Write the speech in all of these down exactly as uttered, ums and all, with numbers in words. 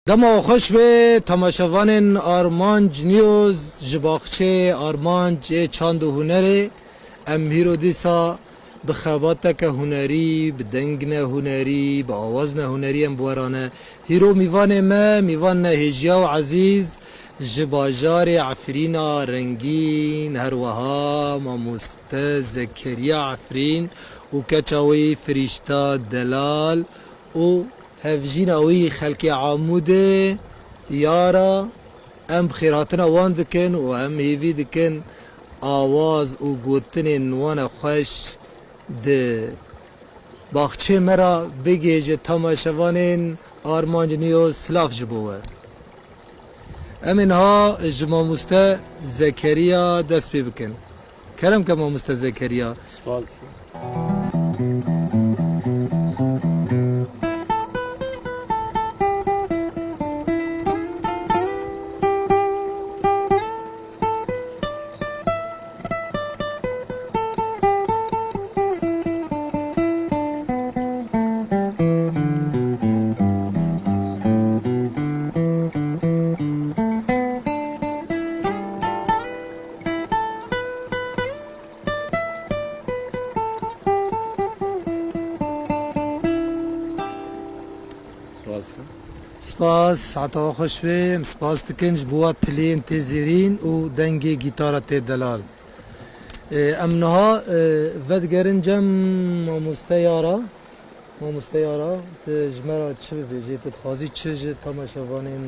Dema xweş be temaşevanên Armanc News ji baxçeyê Armanc ê çand û hunerê. Em hîro dîsa bi xebateke hunerî, bi dengine hunerî, bi awazine hunerî em bi we re ne. Hîro mîvanê me, mîvan ne hêjiya û ezîz, ji bajarê Efrîna rengîn, her wiha mamoste Zekeriya Efrîn û keça wî Firîşta Delal û hevjîna wî xelkê Amûdê, Yara, em xêrhatina wan dikin û em hêvî dikin awaz û gotinên wan e xweş di baxçê me re bigihêje. Temaşevanên Armanc News, silav ji bo we. Em ê niha ji mamoste Zekeriya dest pê bikin. Kerem ke mamoste Zekeriya. Spas. Spas. Spas, saeta we xweş be. Em spas dikin ji bo we tiliyên tê zêrîn û dengê gîtara tê delal. Ê, em niha, ê, vedigerin cem mamoste Yara. Mamoste Yara, tu ji me re çi bibêjî? Tu dixwazî çi ji temaşevanên,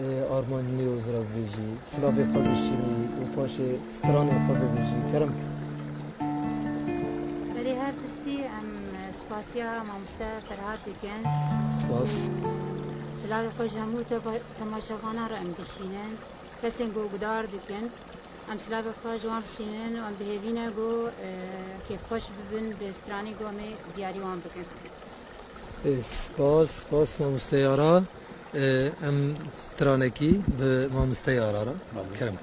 ê, Armanc News re bibêjî? Silavê xwe bişînî û paşê stranê xwe bibêjî. Kerem. Berî her tiştî em spasiya mamoste Ferhat dikin. Spas. Silavê xwe ji hemû te-, temaşevanan re em dişînin. Kesên ku guhdar dikin. Em silavê xwe ji wan dişînin û em bi hêvî ne ku, e, kêfxweş bibin bi stranî ku em ê diyarî wan bikin. E, spas, spas mamoste Yara. E, em stranekî bi mamoste Yara re Belê. Kerem.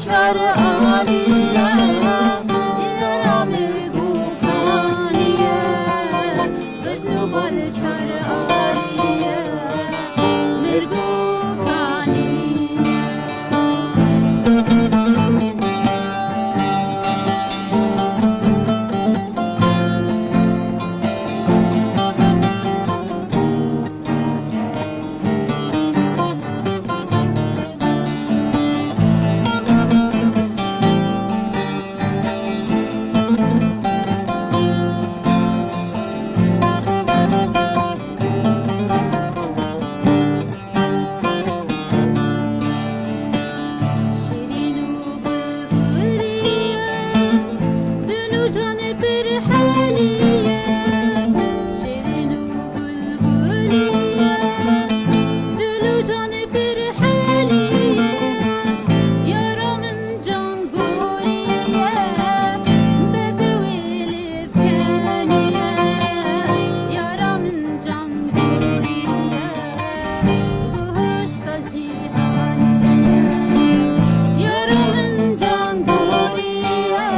Çar aliye, yara min gokaniye, bejno bal çar aliye, mir gokaniye. Şîrîn û bulbulî ye, dil û canê pir helî ye. Şîrîn û bulbulî ye, dil û canê pir helî ye. Yara min can gorî ye, bedewê lêvkenî ye. Yara min can gorî ye, bihişta cîhanî ye. Yara min can gorî ye,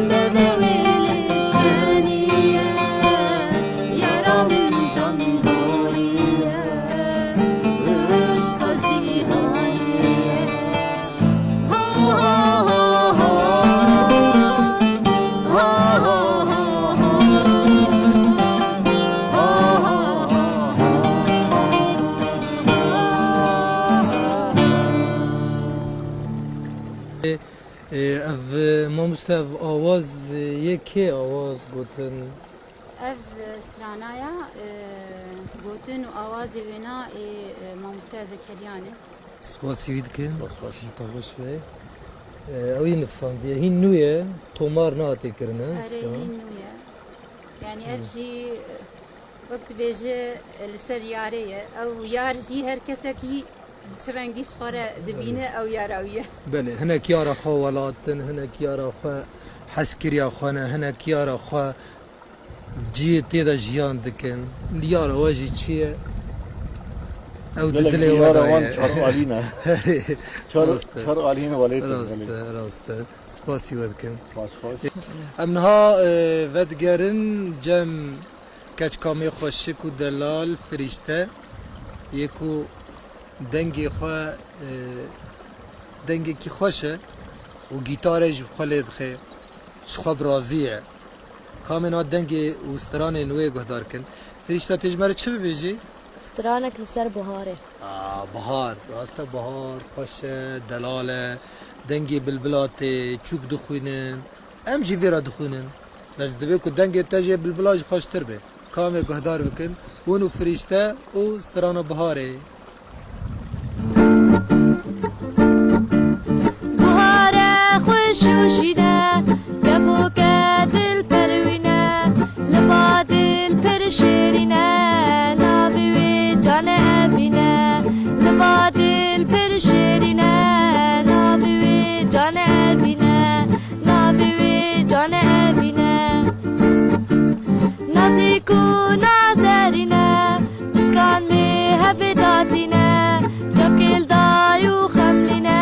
bedewê lêvkenî ye. Yara min can gorî ye, bihişta cîhanî ye. Ê, ev, mamoste, ev awaz, ê, yê kê awaz gotin? Ev, e, stranaya, e, gotin û awazê wêna ê, e, mamosteya Zekeriyan e. Spasî wî dikim. Spas, spas. Saeta xweş be. E, ew yî nivîsandiye. Hîn nû ye, tomar nehatiye kirin, e? Erê, hîn nû ye. Yani ev jî, e, wek dibêje, e, li ser yarê ye. Ew yar jî her kesekî çi rengî ji xwe re dibîne, ew yara wî ye. Belê, hinek yara xwe welat in, hinek yara xwe hezkiriya xwe ne, hinek yara xwe cihê tê de jiyan dikin. Yara we jî çi ye? Ew di dilê we de ye. Gelek jî yara wan çar alî ne. Çar, rast e, çar alî ne welêt in, rast e, belê, rast e. Spasî we dikim. Spas xweş. Em niha, e, vedigerin cem keçkamê xweşik û delal Firîşte, yê ku dengê xwe, e, dengekî xweş e û gîtarê ji xwe lê dixe, ji xwe bi razî ye. Ka em ê niha dengê û stranên wê guhdar kin. Firîşte, tê ji me re çi bibêjî? Stranek li ser biharê. A, bihar, rast e, bihar xweş e, delal e, dengê bilbila tê, çûk dixwînin. Em jî vê re dixwînin. Bes divê ku dengê te jê bilbila jî xweştir be. Ka em ê guhdar bikin. Hûn û Firîşte û strana biharê. Bihare xweş û şîn e, kevoke dil perwîn e, li ba dil pir şêrîn e, navê wê Canê Evîn e. Li ba dil pir şêrîn e, navê wê Canê Evîn e. Navê wê Canê Evîn e. Nazîk û nazerîn e, piskan lê hevê datîne. Çavkê li day û xemlîne,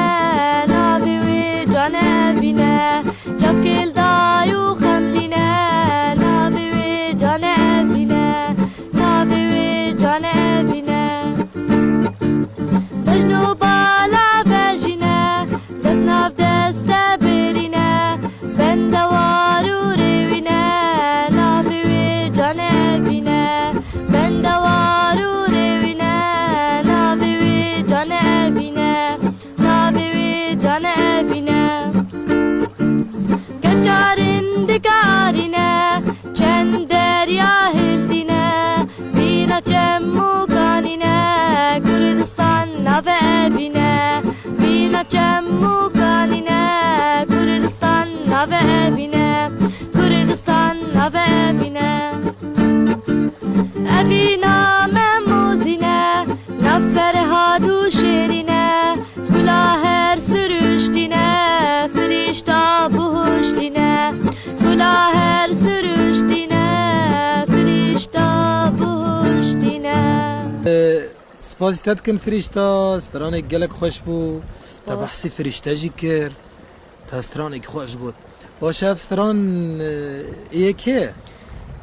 navê wê Canê Evîn e. Çavkê li day û xemlîne, navê wê Canê Evîn e. Navê wê Canê Evîn e. Bejn û bala vejîne, dest nav deste bêrîne. Bendewar û rêwîne, navê wê Canê Evîn e. Bendewar û rêwîne, navê wê Canê Evîn e. Navê wê Canê Evîn e. Keça rindika arîne, çend derya hildîne. Vîna çem û kanîne, Kurdistan navê Evîn e. Vîna çem û kanîne, Kurdistan navê Evîn e. Kurdistan navê Evîn e. Evîna me mozîne, nav Ferhad û şêrîne. Gula her siruştîne, firîşta buhuştîne. Gula her siruştîne, firîşta buhuştîne. Spasî te dikin Firîşta, stranek gelek xweş bû. Te behsî firîşte jî kir. Te stranekî xweş got. Baş e, ev stran, e, ê kê ye?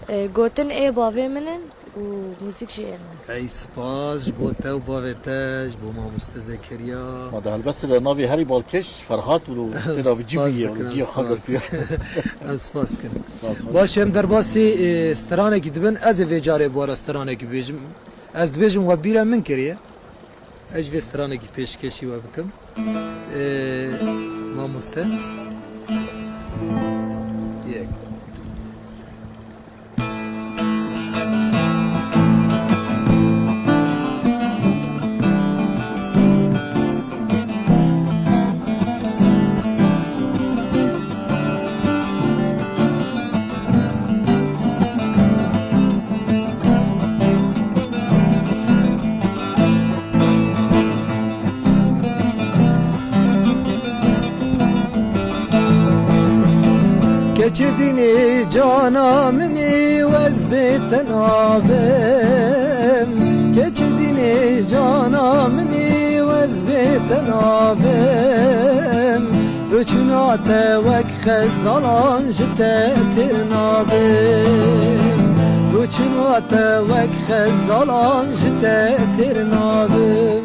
E, gotin ê bavê min in û muzîk jî ê min. Ey spas ji bo te û bavê te, ji bo mamoste Zekeriya. Ma de helbestê de navê herî balkêş Ferhat û tê de bi cî Spas bûye, dikim, cîya xwe spas girtiye. Dikim. Em spas dikin. Spas. Baş em derbasî, e, stranekî dibin, ez ê vê carê bi we re stranekî bibêjim. Ez dibêjim we bîra min kiriye. Ez ji vê stranekî pêşkêşî we bikim. Ee, mamoste. Yek. Keçê dînê cana min î, wez bê te nabim. Keçê dînê cana min î, wez bê te nabim. Rûçûna te wek xezalan ji te têr nabim. Rûçûna te wek xezalan ji te têr nabim.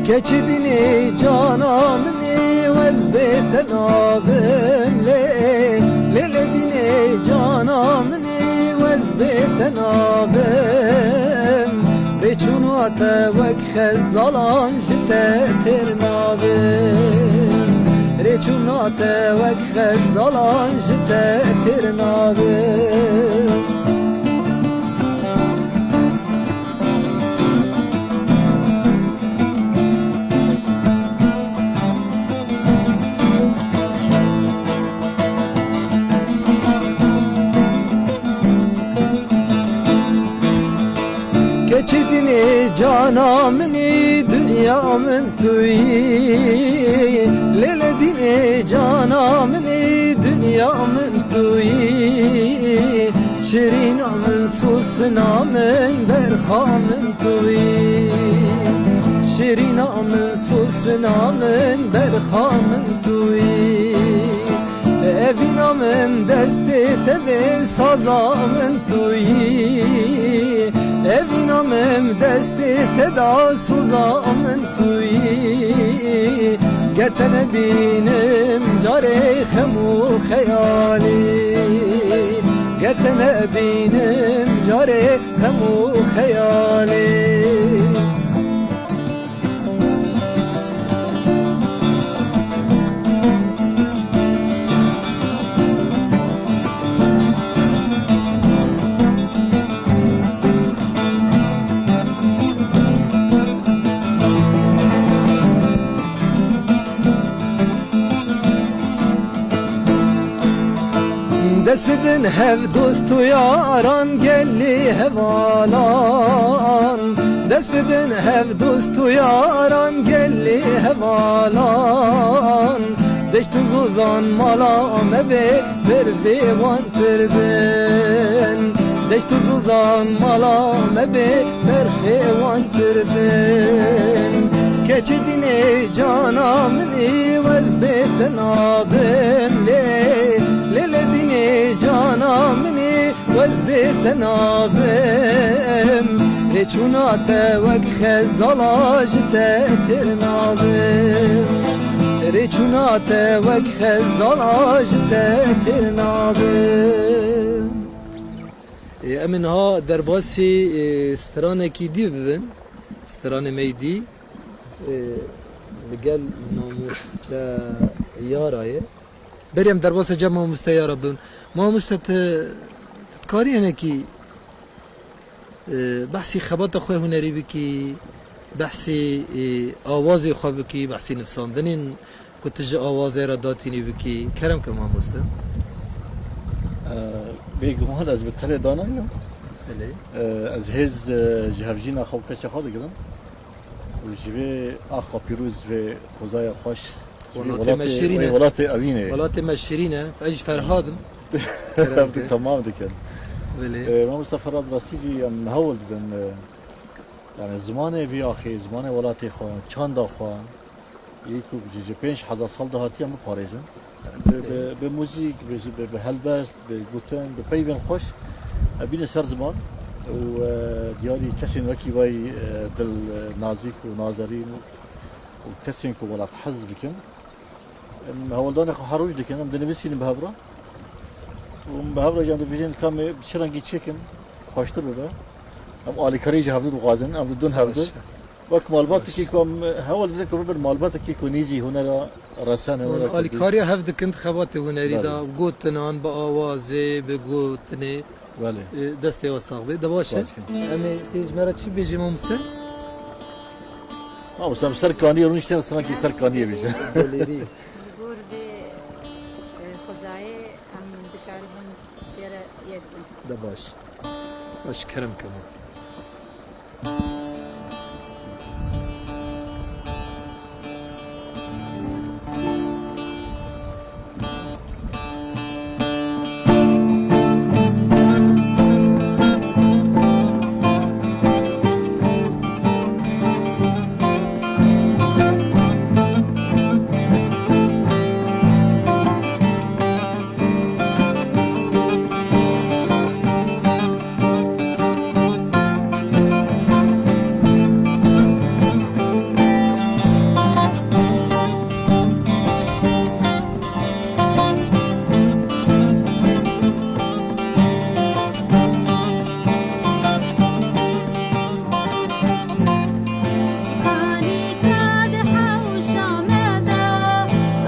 Keçî dînê cana min î, wez bê te nabim lê. Lê lê dînê cana min î, wez bê te nabim. Rêçûna te wek xezalan ji te têr nabim. Rêçûna te wek xezalan ji te têr nabim. Keçî dînê cana min î, dinya min tu yî. Lê lê dînê cana min î, dinya min tu yî. Şirîna min, sosina min, berxa min tu yî. Şirîna min, sosina min, berxa min tu yî. Evîna min, destê te vê, saza min tu yî. Evîna min, destê te da, soza min tu yî. Ger te nebînim carê xem û xeyalî. Ger te nebînim carê xem û xeyalî. Dest bidin hev dost û yaran, gelî hevalan. Dest bidin hev dost û yaran, gelî hevalan. Deşt û zozan mala me bê, berfê wan pir bin. Deşt û zozan mala me bê, berfê wan pir bin. Keçî dînê cana min î, wez bê te nabim lê. Lê lê dînê cana min î, wez bê te nabim. Rêçûna te wek xezala ji te têr nabim. Rêçûna te wek xezala ji te têr nabim. Ê, em ê niha derbasî, ê, stranekî dî bibin. Stranê me yî dî, ê, li gel mamoste Yara ye. Berê em derbasê cem mamoste Yara bibin. Mamoste, tu, tu dikarî hinekî, e, behsî xebata xwe hunerî bikî, behsî, e, awazê xwe bikî, behsî nivsandinên ku tu ji awazê re datînî bikî. Kerem ke mamoste. E, bêguman ez bi tenê danayim. Belê. E, ez hêz, e, ji hevjîna xwe û keça xwe digirim. Û ji vê axa pîroz, vê xwezaya xweş, ji vê Welatê me welatê, şirîn vê e. Welatê evîn e. Welatê me şirîn e. Ez ji Ferhad im. Kerem ke. Tamam dikin. Belê. E, Mamoste Ferhad, rastî jî em hewl didin, e, yani zimanê vî axê, zimanê welatê xwe, çanda xwe, Yê ku ji, ji pênc hezar sal de hatiye em biparêzin. Bi, bi, bi muzîk, bi, bi, bi helbest, bi gotin, bi peyvên xweş, em bîne ser ziman û, e, diyarî kesên wekî vay, e, dil, e, nazik û nazerîn û, û kesên ku welat hez dikin. Em hewldanê xwe her roj dikin, em dinivîsînin bi hev re. Û em bi hev re em dibêjin ka em bi çi rengî çêkin, xweştir bibe. Em alîkarî ji hevdu dixwazin, em didin hevdu. Baş e. Wek malbatekî ku em hewl didin ku bibin malbatekî ku nîzî hunera resen, hunera kurdî. Alîkariya hev dikin di xebatê hunerî de, gotinan, bi awazê, bi gotinê. Belê. E, destê we sax be. De baş e. Baş e. Em ê tê ji me re çi bêjî mamoste? Mamoste, em ser kaniyê rûniştin, sanki ser kaniyê bêjin. Golêrî. Li gor vê, e, xwezayê em dikaribin pê re yek bin. De baş. Baş, kerem ke. Çikanîka di hewşa me de.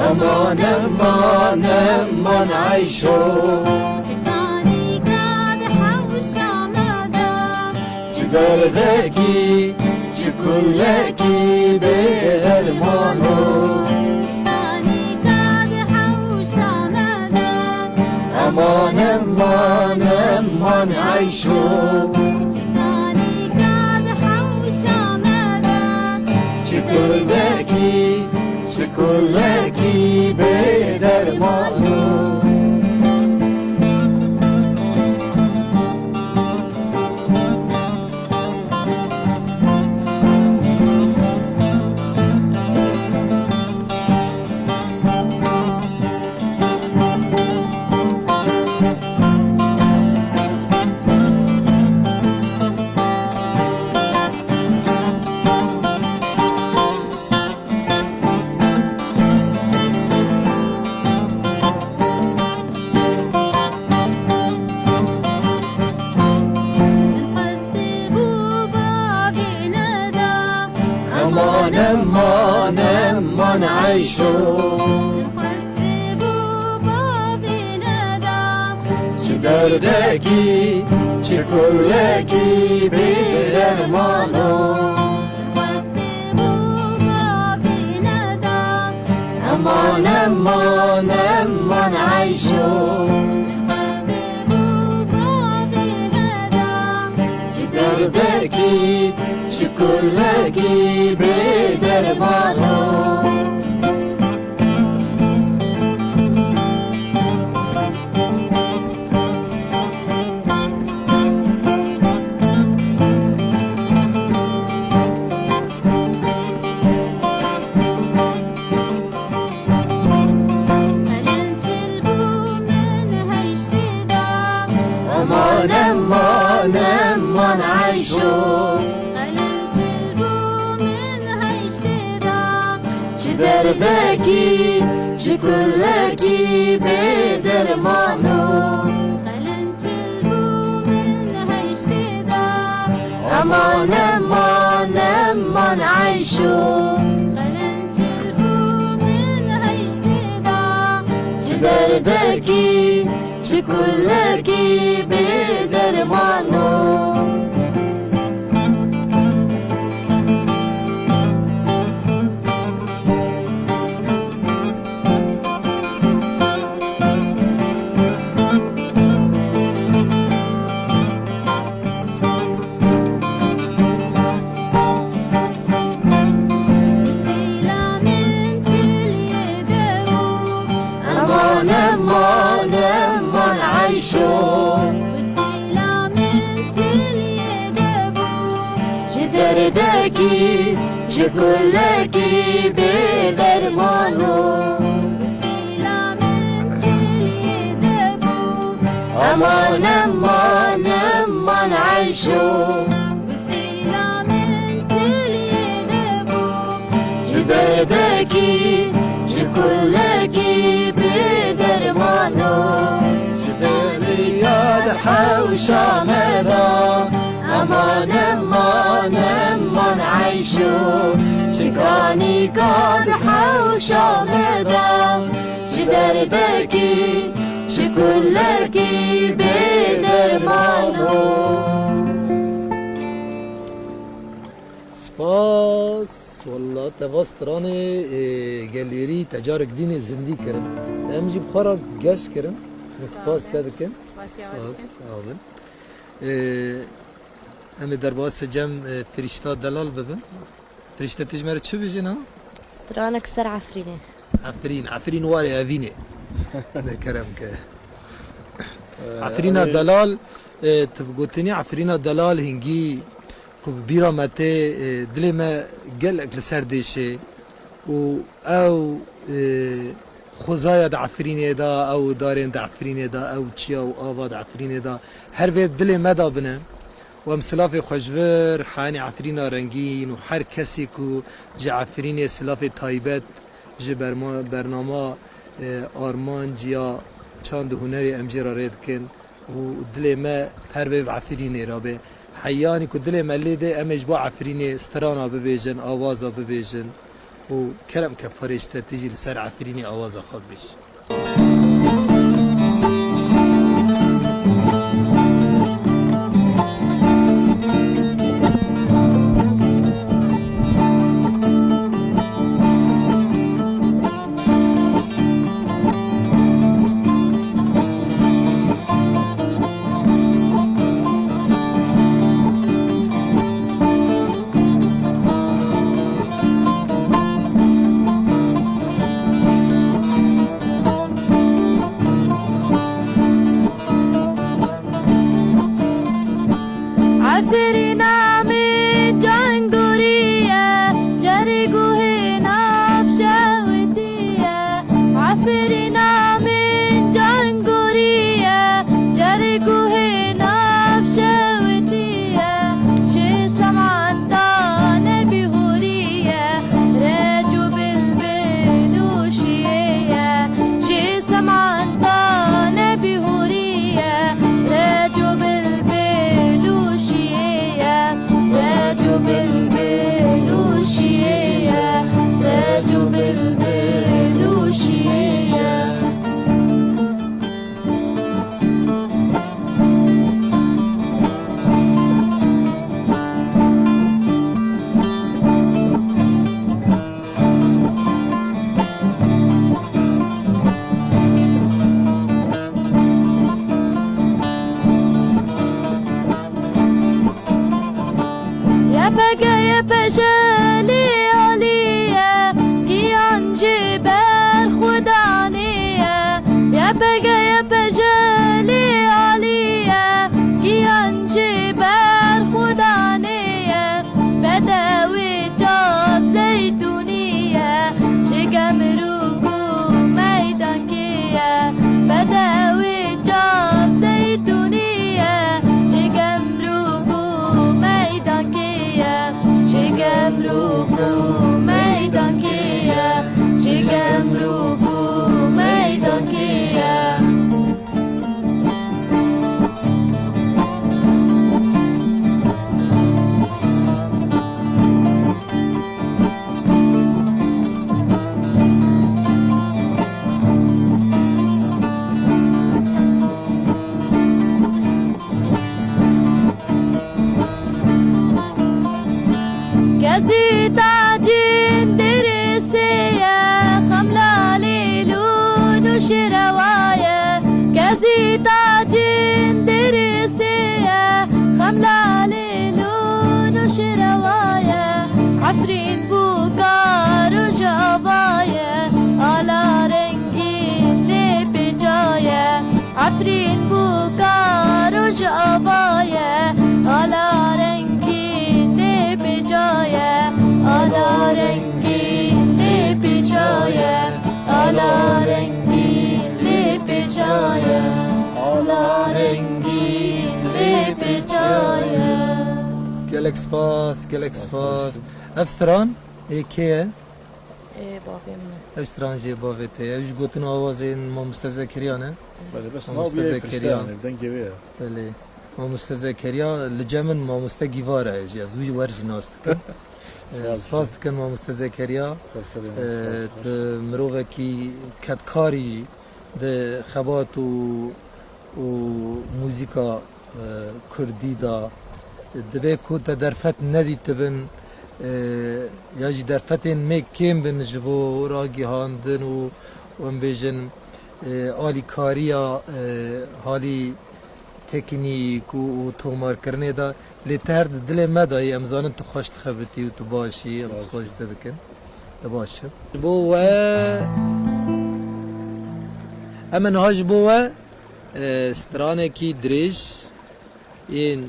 Eman, eman, eman Eyşo. Çikanîka di hewşa me de. Çi derdekî, çi kulekî bê derman o. Çikanîka di hewşa me de. Eman, eman, eman Eyşo. Çikanîka di hewşa me de. Çi kurdekî, çi kulekî bê derman o. Eman, eman, eman Eyşo. Çi derdekî, çi kulekî bê derman o. Eman, eman, eman Eyşo. Çi derdekî, çi kulekî bê derman o. Qelen çil bû min heyştê da. Eman, eman, eman Eyşo. Qelen çil bû min heyştê da. Çi derdekî, çi kulekî bê derman o. Qelen çil bû min heyştê da. Eman, eman, eman Eyşo. Qelen çil bû min heyştê da. Çi derdekî, çi kulekî bê derman o. Eman, eman, eman Eyşo. Çi derdekî, Ji kulekî bê derman o. Wistîla min kiliyê de bû. Eman, eman, eman Eyşo. Wistîla min kiliyê de bû. Ji derdekî, ji kulekî bê derman o. Ji deriya di hewşa me da. Eman, eman, eman Eyşo, çi kanîka di hewşa me da, ji derdekî, ji kulekî bê derman o. Spas, walla te va stranê, e, gelêrî te carek dînê zindî kirin. Em jî bi xwe re geş kirin. Spas te dikin. Spas, sağ bin. Ee, em ê derbasî cem, e, Firîşta Delal bibin. Firîşte, tu ji me re çi bijî niha? Stranek ser Efrînê. Efrîn, Efrîn warê evînê. Ne kerem ke. Ee, Efrîna Delal, e, tu bi gotinî Efrîna Delal hingî ku bi bîra me tê, e, dilê me gelek li ser dêşê. Û ew, e, xwezaya di Efrînê de, ew darên di Efrînê de, ew çiya û ava di Efrînê de, her vê dilê me de bine. Û em silafê xwe ji vir heyanî Efrîna rengîn û her kesî ku ji Efrînê silafê taybet ji berma-, bernama, e, Armanc ya Çand û Hunerê em jê re rê dikin. Û dilê me her vê bi Efrînê re be. Heyanî ku dilê me lê dê, em ê ji bo Efrînê strana bibêjin, awaza bibêjin. Û kerem ke Firîşte, tu jî li ser Efrînê awaza xwe bibêj. Efrîna min cangoriye, cerî guhê nav şewitiye. Efrîna min cangoriye, cerî guhê nav şewitiye. Ji seman da nebî hûriye, rec û bilbil û şiye ye. Ji seman da nebî hûriye, rec û bilbil û şiye ye. Rec û bilbil û şiye ye. Rec û bilbil û şiye ye. Y P G, Y P J lê alî ye, kiyan jê berxwedanê ye. Y P G, Y P J lê alî ye, kiyan jê berxwedanê ye. Bedewê çav zeytûnî ye, ji Gemrûk û Meydankê ye. Bedewê çav zeytûnî ye, ji Gemrûk û Meydankê ye. Ji Gemrûk û Meydankê ye. Ji Gemrûk û Meydankê ye. Kezî tacîn dirêsê ye, xemla lîl û nûşirewa ye. Kezî tacîn dirêsê ye, xemla lîl û nûşirewa ye. Efrîn bûka roj ava ye, ala rengîn lê pêca ye. Efrîn bûka roj ava ye, ala rengîn lê pêca ye, ala Gelek spas, gelek spas. Ev stran ê kê ye? Ê bavê min e. Ev stran jê bavê te ye. Ew ji gotin awazên mamoste Zekeriya ne? Belê, bes Mamoste nav bî Zekeriya. Firşteyan, ev dengê wê ye. Belê. Mamoste Zekeriya li cem min mamoste Gîvara ye jî. Ez wî wer jî nas dikim. Ee, spas dikim mamoste Zekeriya. Ser serê min, ee, spas. Tu mirovekî kedkarî di xebat û, û muzîka, e, kurdî de. Dibe ku te derfet nedîtibin, e, ya jî derfetên me kêm bin ji bo ragihandin û, û em bêjin, e, alîkariya, e, halî teknîk û, û tomarkirinê de. Lê te her di dilê me de yî, em zanin tu xweş dixebitî û tu baş î, em spasî te dikin. Te baş e. Ji bo we, em ê niha ji bo we, e, stranekî dirêj yên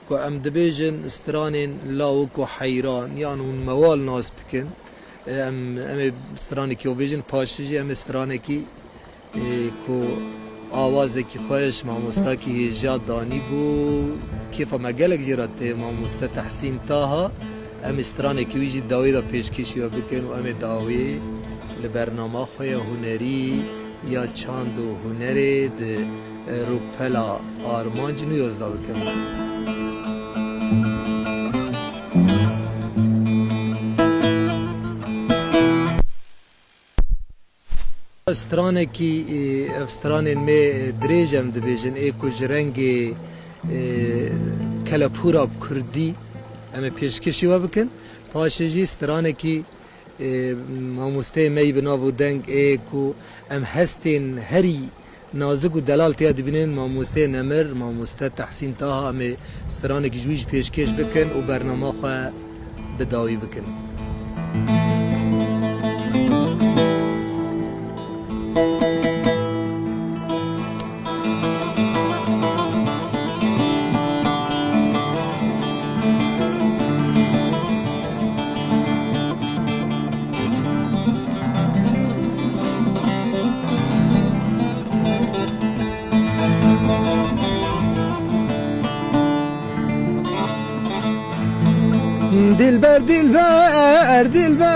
ku em dibêjin stranên lawik û heyran yan hûn mewal nas dikin. E, em, em ê stranekî xwe bêjin, paşê jî em ê stranekî, e, ku awazekî xweş mamostakî hêja danîbû, kêfa me gelek jê re tê, mamoste Tehsîn Taha. Em ê stranekî wî jî dawî de pêşkêşî we bikin û em ê dawî li bernama xwe ya hunerî ya çand û hunerê di, e, rûpela armanc nû yozda bikin. Stranekî, e, ev stranên me, e, dirêj em dibêjin, ê ku ji rengê, e, kelepûra kurdî em ê pêşkêşî we bikin. Paşê jî stranekî, e, mamosteyê me yî bi nav û deng ê ku em hestên herî nazik û delal têya dibînin, mamosteyê nemir, mamoste Tehsîn Taha, em ê stranekî ji wî jî pêşkêş bikin û bernama xwe bi dawî bikin. Dilber, dilber, dilber.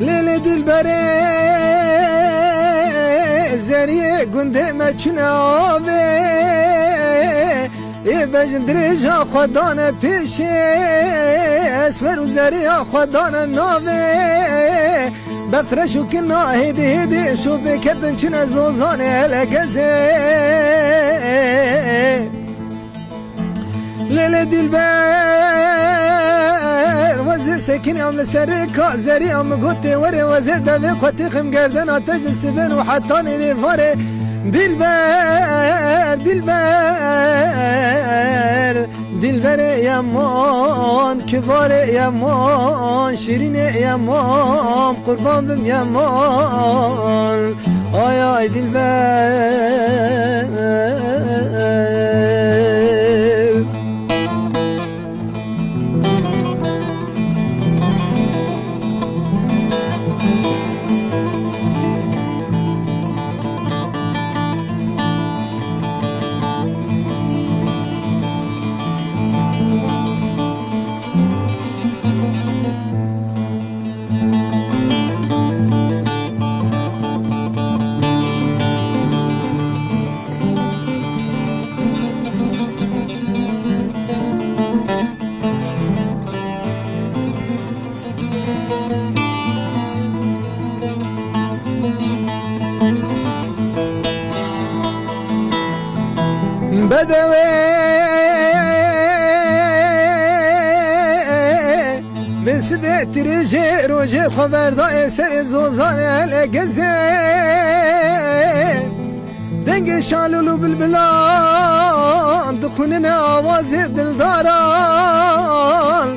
Lê, lê dilberê zeriyê gundê me çine avê. Ê bejn dirêja xwe dane pêşê, esmer û zeriya xwe dane navê. Befreş û kina hêdî hêdî şopê ketin çine zozanê hele gezê. Lê, lê dilber, wezê sekiniyam li serê ka zeriya min gotê werê wezê devê xwe têxim gerdena te ji sibên û hetanê lê varê. Dilber, dilber, dilberê yeman, kibarê yeman, şîrînê yeman, qurban bim yeman. Ay, ay, dilber. Bedewê bi sibê tirêjê rojê xwe berdayê serê zozanê hele gezê. Dengê şalûl û bilbilan dixwînine awazê dildaran.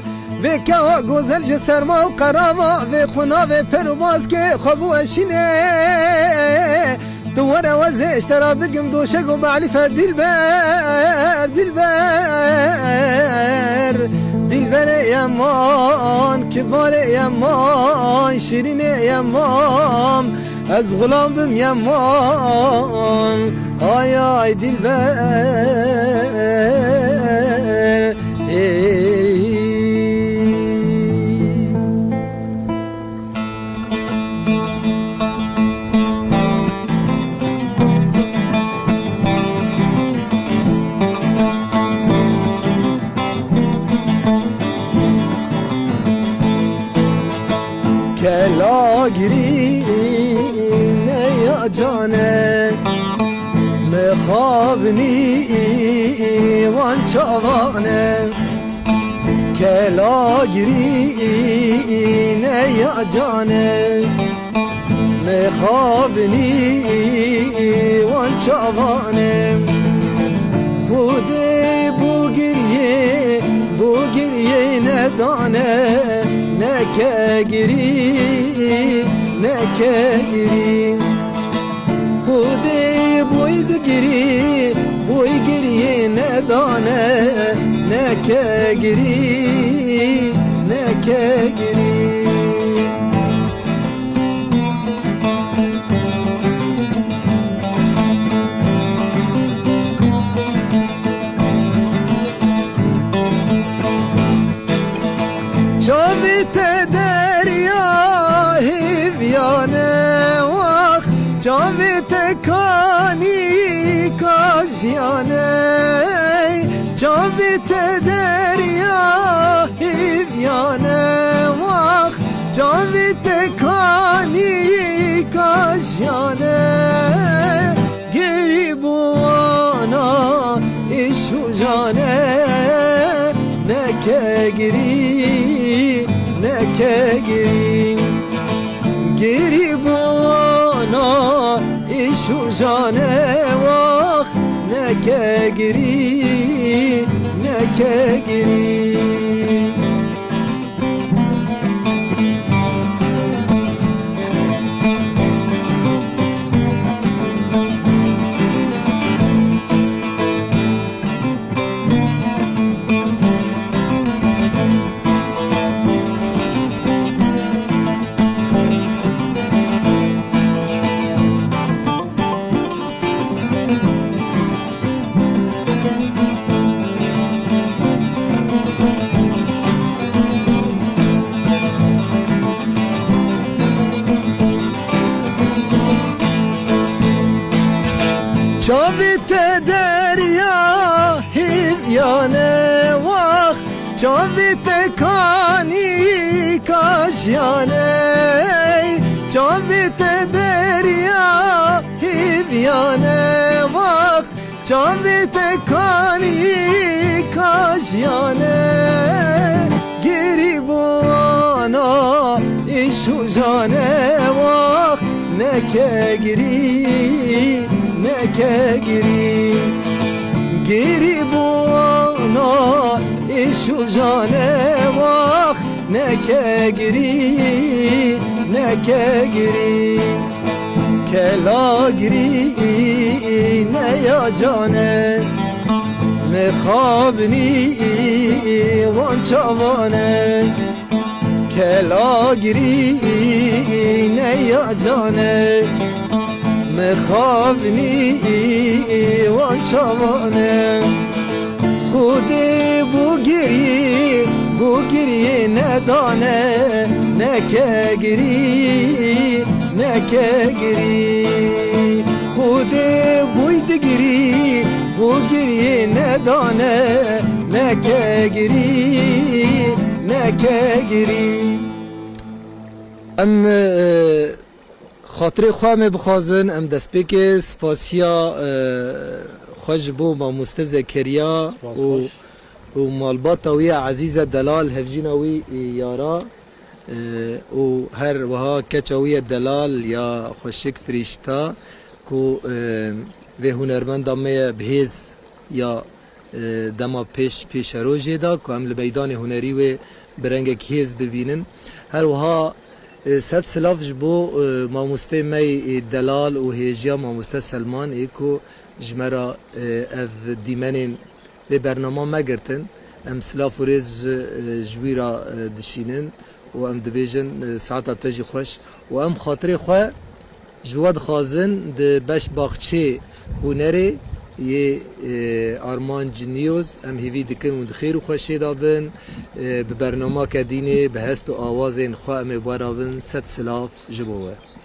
Vê kewa gozel ji serma û qerava vê xwinavê per û baskê xwe biweşîne. Tu were wezê ji te re bigim doşek û be'lîfe dilber, dilber. Dilberê yeman, kibarê yeman, şîrînê yeman. Ez bi xulam bim yeman. Ay ay dilber, ey. Kelagirî ne ya cane, mixabinî wan çavane. Kelagirî ne ya cane, mixabinî wan çavane. Xwedê bo giriyê, bo giriyê nedane, neke girî, neke girî. Xwedê boy digirî, boy giriyê nedane, neke girî, neke girî. Çavê te derya hêviyane, wax, çavê te kanîka jiyane. Çavê te derya hêviyane, wax, çavê te kanîka jiyane. Girîbûna îş û jane, neke girî, neke girî. Girîbûna îş û jane, wax, neke girî, neke girî. Çavê te derya hêviyane, wax, çavê te kanîka jiyane. Çavê te derya hêviyane, wax, çavê te kanîka jiyane. Girîbûna îş û jane, wax, neke girî, neke girî. Girîbûna îş û jane, wax, neke girî, neke girî. Kelagirî ne ya cane, mixabinî wan çavane. Kelagirî ne ya cane, mixabinî wan çavane. Xwedê bo girî, bo giriyê nedane, neke girî, neke girî. Xwedê boy digirî, bo giriyê nedane, neke girî, neke girî. Em, e, Xatirê xwe em ê bixwazin, em destpêkê spasiya, e, xwe ji bo mamoste Zekeriya Spas û, xweş. Û malbata wî ye ezîze delal, hevjîna wî, e, yara, e, û her wiha keça wî ye delal ya xweşik firîşta ku, e, vê hunermenda me ye bi hêz ya e, dema pêş pêşerojê de ku em li meydanê hunerî wê bi rengekî hêz bibînin. Her wiha, e, sed silav ji bo, e, mamosteyê me yê, e, delal û hêjiya mamoste Selman ê ku ji me re, e, ev dîmenên vê bernama me girtin. Em silav û rêz, e, ji wî re, e, dişînin û em dibêjin, e, saeta te jî xweş û em xatirê xwe ji we dixwazin di beş baxçê Hunerê yê, e, Armanc News, em hêvî dikin hûn di xêr û xweşê de bin. E, bi bernameke dînê, bi hest û awazên xwe em ê bi we re bin. Sed silav ji bo we.